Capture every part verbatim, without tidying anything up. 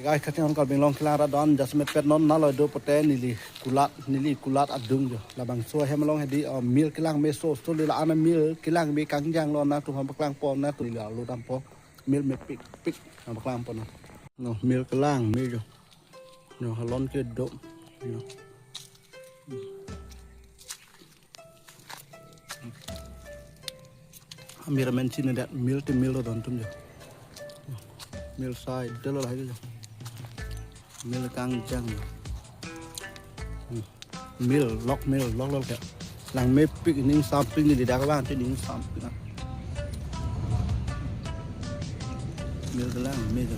Guys, kachinghon Karbi Anglong kelang arat do-an, jasemet pet non nalo do pote neli kulat, neli kulat adung jo. Labangso ahem along hedi, uh, meal kelang me so, so lila ana meal kelang me kangjang lo, nangtum aphan paklangpo, nangtum lila lo dampo. Meal mepikpik nangpaklangpo non. No, meal kelang me jo. No, halon kedo. No. Amir amen chinidet, meal te meal lo don atum jo. Meal sai delo lahai jo. Meal kangjang jo. Hmm. Meal lok, meal lok lok ke. Lang mepik, ning sampik ni didak lang, ning sampik na. Meal kelang me jo.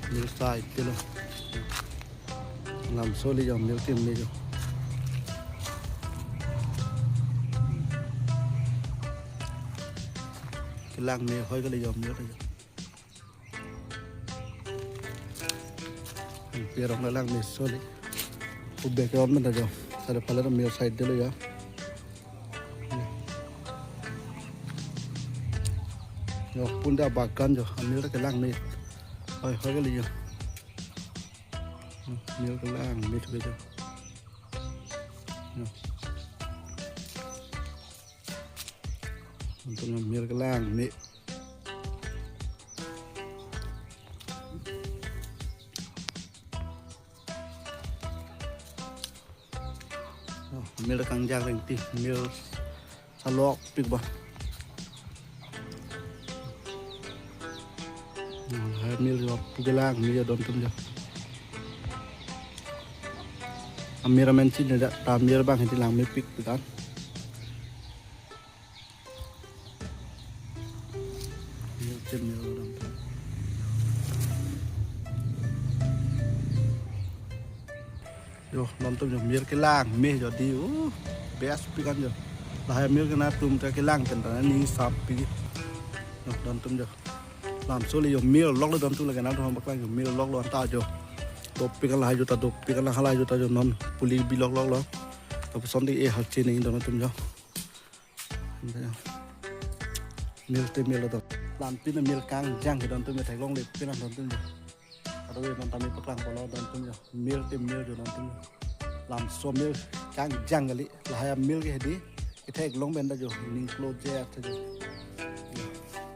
Meal sai delo. Lamso le jo meal te me jo. Kelang me hoi kali jo meal te jo. Pirong le lang me so le. Pu background menta jo. Sare pala meal sai delo jo. Jo punda bagan jo. Meal te kelang me. Hoi hoi kali jo. Hmm, meal kelang me thuke jo. Hmm. Untuk meal kelang me. Oh, meal kangjang rengti, meal salokpik ba. Hmm, hai meal jo pu kelang me jo don atum jo. Amir amen chinidet ta meal abang hedi lang mepikpik an. Meal te meal lo don atum. Jo, don atum jo meal kelang me jo di, uh, best pik an jo. Lahai meal ke nangtum ta kelang pen ta ning sampik. Jo, don atum jo. Lamso le jo meal lok lo don atum lake nangtum aphan paklang jo meal lok lo anta jo. Dopik an lahai jo ta dopik an halai jo ta jo non puli bi lok lok lo. Lapuson di e hal chini don atum jo. Meal te meal lo don. Lampi na meal kangjang ke don atum jo theklongle pik an don atum jo. Ado ye non tami paklangpo lo don atum jo. Meal te meal jo don atum jo. Lamso meal kangjang kali. Lahai meal ke hedi. Ketheklong pen ta jo. Ning klo je at jo.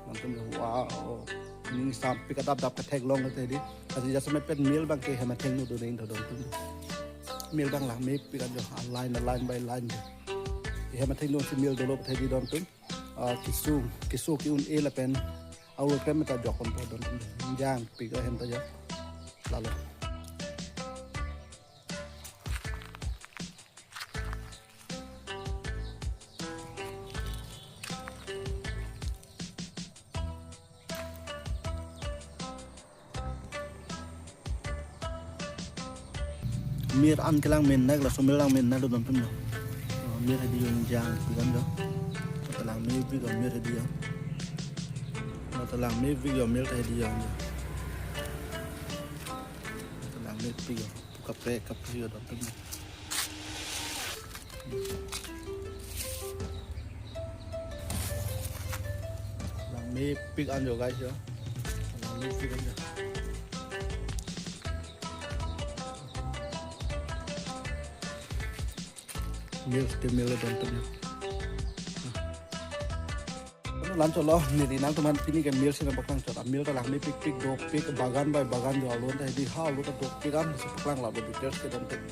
Don atum jo. Wow. Ning sampik adap dap ketheklong ke hedi. Asi jasemet pen meal abang ke hem athengno do ning do don atum jo. Meal abang lang mepik an jo. A line, a line by line jo. Hem athengno si meal dolo hedi don atum. Ah, kesung, kesung ke-un-e lapen aur krem ta jokponpo don atum. Jangpik ahem ta jo. Lalo. Meal an kelang me nang, laso meal lang me nang lo don atum jo. Oh, meal hedi jo jangpik an jo. Kelang mepik jo meal hedi jo. Kelang mepik jo meal hedi jo. Kelang mepik jo. Kaprek kaprek jo don atum jo. Lang mepik an jo guys jo. Lang mepik an jo. Meal te meal lo don atum jo. Ano lam cholo, neli nangtum aphan pini ke meal si nangpaklangchot. A meal ta lang mepikpik dopik bagan by bagan jo alon ta hedi ha alon ta dopik an si paklang labo details ke don atum.